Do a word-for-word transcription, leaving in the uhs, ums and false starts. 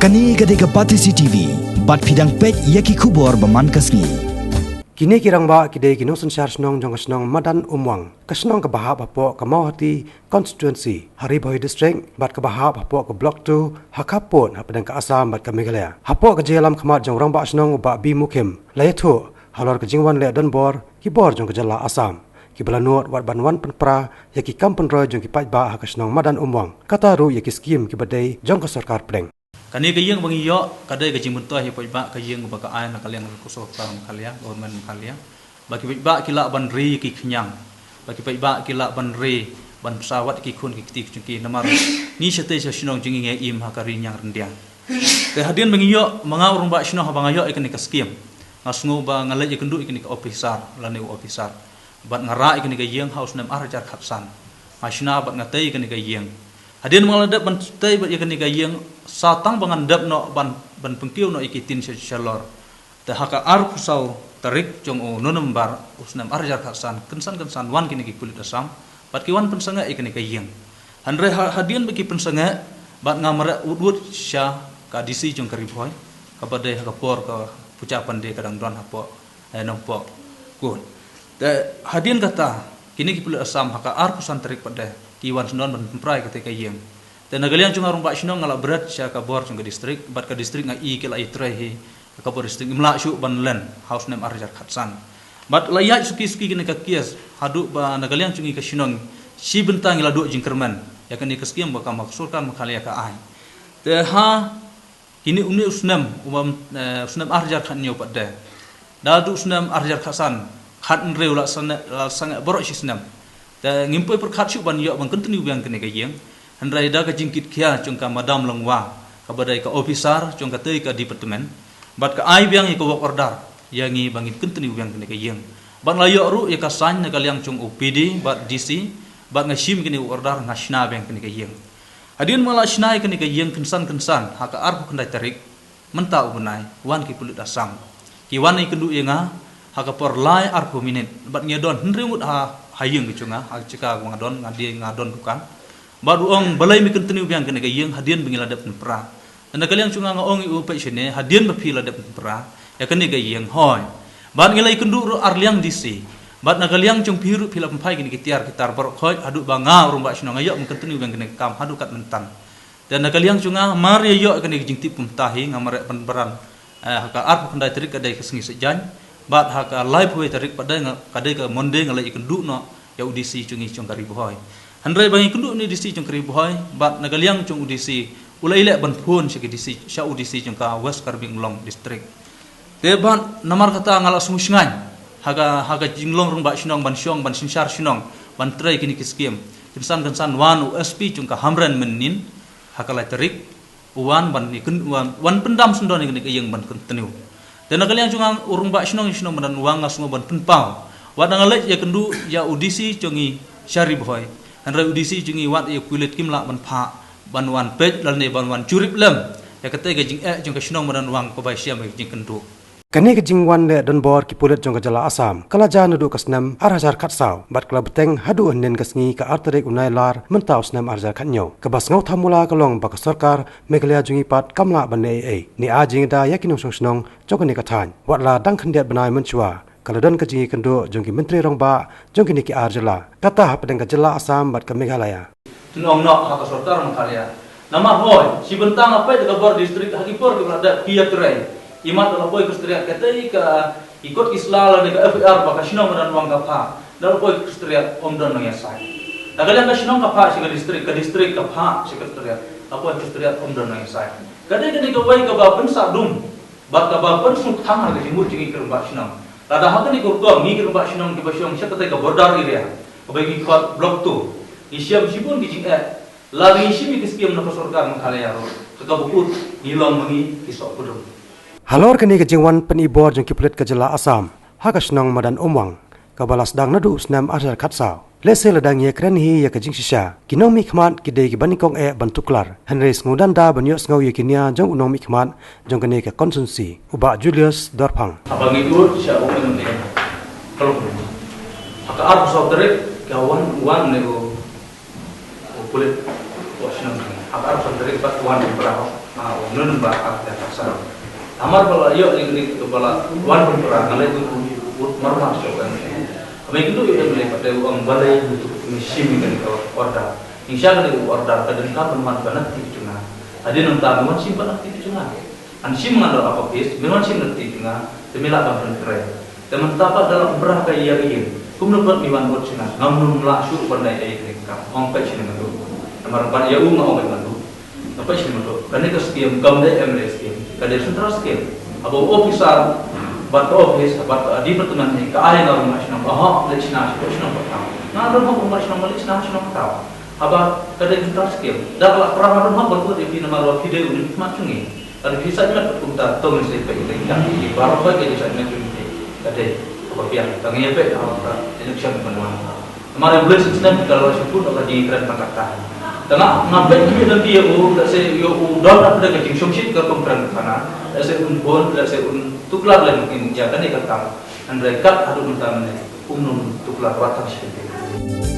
Kane ka dei ka Batesi T V, bad phi dang peit ïa ki khubor ba man ka sngi. Kine ki rangbah ki dei ki nongsynshar shnong jong ka shnong Madan Umwang, ka shnong kaba hap hapoh ka Mawhati Constituency, ha Ri Bhoi District, bad kaba hap hapoh ka Block two, ha khappud hapdeng ka Assam bad ka Meghalaya. Hapoh ka jingïalam khmat jong u Rangbah Shnong u Bah B Mukhim, la ïathuh halor ka jingwan leh donbor ki bor jong ka jylla Assam, kiba la nud wat ban wan pynpra ïa ki kam pynroi jong ki paidbah ha ka shnong Madan Umwang, kata ruh ïa ki skim kiba dei jong ka sorkar pdeng. Kane ka ïing ba ngi ïoh ka dei ka jingmyntoi ïa paidbah, ka ïing ba ka ai na ka liang ka sorkar Meghalaya, government Meghalaya, ba ki paidbah ki lah ban ri ïa ki khñiang, ba ki paidbah ki lah ban ri ban pynsawa ïa ki khun ki kti jong ki. Namar ngi shatei sha shnong jong ngi ngi im ha ka ri ñiang ryndia. Te hadien ba ngi ïoh, ma nga u Rangbah Shnong, haba nga ïoh ïa kane ka skim, nga sngew ba nga leit ïakynduh ïa kane ka officer, lane u officer, bad nga rah ïa kane ka ïing ha u snem ar hajar khatsan. Nga shna bad nga tei ïa kane ka ïing. Hadien ba nga la dep ban tei bad ïa kane ka ïing, sa tang ba ngan dep noh ban, ban pynkiew noh ïa ki tin sha, shalor, te ha ka arphew saw tarik jong u November u snem ar hajar khatsan, kynsan kynsan wan kine ki pulit Assam bad ki wan pynsangeh ïa kane ka ïing. Hynrei ha, hadien ba ki pynsangeh, bad nga mareh ud ud sha ka D C jong ka Ri Bhoi, kaba dei ha ka por ka puja pande ka dang don hapoh, eh, Nongpoh Kut. Te hadien kata, kine ki pulit Assam ha ka arphew san tarik pat de ki wan sngewdon ban pynpra ïa kata ka ïing. Te na ka liang jong nga u Rangbah Shnong nga la bret sha ka bor jong ka district, bad ka district nga i ki la ïatrei hi ka bor district, ngim lah shuh ban len ha u snem ar hajar khatsan. Bad la ïaid suki suki kane ka case haduh ba na ka liang jong ngi ka shnong, shi bynta ngi la duh jingkyrmen ïa kane ka skim ba ka ma ka sorkar Meghalaya ka ai. Te ha kine une u snem, u bym, eh, u snem ar hajar khathynñiew pat de, da haduh u snem ar hajar khatsan, khathynriew la sangeh, la sangeh baroh shi snem. Te ngim poi pyrkhat shuh ban ïoh ban continue biang kane ka ïing. Hynrei da ka jingkitkhia jong ka Madam Longwa, kaba dei ka officer jong katei ka department, bad ka ai biang ïa ka work order ïa ngi ba ngin continue biang kane ka ïing. Bad la ïoh ruh ïa ka sign na ka liang jong u P D bad D C, bad nga shim kane ka work order, nga shna biang kane ka ïing. Hadien ba la shna ïa kane ka ïing kynsan kynsan, ha ka arphew khyndai tarik, mynta u bnai, wan ki pulit Assam. Ki wan ïakynduh ïa nga ha ka por lai arphew minit, bad ngi don hynriew ngut ha, ha ïing ka jong nga, ha jaka ba nga don, nga die nga don dukan. Bad u ong balei me continue biang kane ka ïing hadien ba ngi la dep pynpra. Te na ka liang jong nga nga ong ïa u, peit shane, hadien ba phi la dep pynpra ïa kane ka ïing, hooid, bad ngi la ïakynduh ruh ar liang D C, bad na ka liang jong phi ruh phi la pynphai kine ki tiar ki tar baroh khoit, haduh ba nga u Rangbah Shnong nga ïoh ban continue biang kane ka kam haduh kat mynta. Te na ka liang jong nga mar ïa ïoh kane ka jingtip kumta hi, nga mareh pynparan, eh, ha ka arphew khyndai tarik ka dei ka sngi Saitjaiñ, bad ha ka laiphew wei tarik pat de nga, ka dei ka Monday, nga la ïakynduh noh ïa u D C jong ngi jong ka Ri Bhoi. Hynrei ba ngi kynduh ïa u D C jong ka Ri Bhoi, bad na ka liang jong u D C u la ïaleh ban phone sha ka D C, sha u D C jong ka West Karbi Anglong District. Te bad namar kata nga la sngewsngaiñ ha ka, ha ka jinglong rangbah shnong ban shong, ban synshar shnong, ban trei kine ki skim. Kynsan kynsan wan u S P jong ka Hamren mynnin ha ka lai tarik, u wan ban ïakyn-, wan, wan pyndam syndon ïa kane ka ïing ban continue. Te na ka liang jong nga u rangbah shnong, shnong Madan Umwang, nga sngew ban pynpaw. Wat nga leit ïakynduh ïa u D C jong ngi sha Ri Bhoi, hynrei u D C jong ngi wat ïa u pulit kim lah ban phah ban wan peit lane ban wan jurip lem ïa katei ka jingeh jong ka shnong Madan Umwang kaba shim ïa ka jingkynduh. Kane ka jingwan leh donbor ki pulit jong ka jylla Assam ka la jia naduh ka snem ar hajar khatsaw, bad ka la bteng haduh hynnin ka sngi ka ar tarik u Nailar mynta u snem ar hajar khathynñiew. Kaba sngewthuh mula ka long ba ka sorkar Meghalaya jong ngi pat kam lah ban leh ei ei ne ai jingïada ïa ki nongshong shnong jong kane ka thaiñ, wat la dang khyndiat bnai mynshuwa ka la don ka jingïakynduh jong ki myntri rangbah jong kine ki ar jylla, kata hapdeng ka jylla Assam bad ka Meghalaya. Nong noh ha ka sorkar Meghalaya. Namar hooid, shi bynta nga peit da ka bor district ha ki por kiba la dep ki ïatrei. Imat da la poi Secretariat katei ka, i kot ki sla lane ka F I R ba ka shnong Madan Umwang ka phah, da la poi Secretariat ym don nongïasaid. Da ka liang ka shnong ka phah sha ka district, ka district ka phah sha ka Secretariat, da la poi Secretariat ym don nongïasaid. Ka dei kane kawei kaba pynsah dum bad kaba pynsngewthuh ha ka jingmut jong ngi ki rangbah shnong. Lada ha kane ka rukom ngi ki rangbah shnong kiba shong sha katei ka border area, kaba ngi khot Block two, ngi shem shibun ki jingeh. Lada ngi shim ïa ki skim na ka sorkar Meghalaya ruh, ha kaba kut ngi long ma ngi ki soh kudum. Halor kane ka jingwan pynibor jong ki pulit ka jylla Assam ha ka shnong Madan Umwang, kaba la sdang naduh u snem ar hajar khatsaw, lehse lada ngi ïakren hi ïa ka jingshisha, ki nongmihkhmat ki dei kiba nyngkong eh ban tuklar. Hynrei sngewdon da ban ïohsngew ïa ki nia jong u nongmihkhmat jong kane ka constituency, u Bah Julius Dorphang. Haba ngi ïoh sha u M L A, ka long ha ka arphew saw tarik ka wan, wan ne u, u pulit, u shnong, ha ka arphew saw tarik bad wan u brah. Ah, u nun ba ak da ka sa. Namar ba la ïoh ling ling ba la wan pynpra nga leh u u marmar shuh kan. Haba ïa kynduh ïa u M L A pat u ong balei ngi shim ïa kane ka order. Ngi shim kane ka order ka donkam ban wan ban aktiv jong nga. Hadien nangta me wan shim ban aktiv jong nga. Ngan shim ngan da office, me wan shim ban aktiv jong nga. Te me lah ban pyntrei. Te mynta pat da la pynpra ka ïa ka ïing. Kumno pat me wan bud jong nga. Ngam nym lah shuh ban leh ei ei kane ka kam. Ong peit shane mynta. Namar pat ïa u nga ong peit mynta. Nga peit shane mynta. Kane ka skim kam dei M L A skim. Ka dei central skim. Haba u officer bad ka office bad ka department hi ka ai nga ruh nga shnong. Aha, leit shna sha shnong pat kam. Nga ruh nga shnong, leit shna shnong pat kam. Haba ka dei central skim. Da ka la pra nga ruh nga ban bud ïa phi namar ba phi dei u nongmihkhmat jong ngi. Lada phi sait met kumta to ngin sa peit ïa ka ïing jong phi. Baroh ka dei sait met jong phi. Ka dei kaba biang. Tang ïa peit ha ka election ban wan. Namar ïa u Blei shisnem ka la shu put ka jingkren tang kata. Tang nga nga peit ki lynti ïa u, lehse ïa u don hapdeng ka jingshongshit ka kongkren ka khana. Lehse un bun, lehse un tuklar lem ïa kane ka kam. Hynrei kat haduh mynta mynne um nym tuklar wat tang shi kyntien.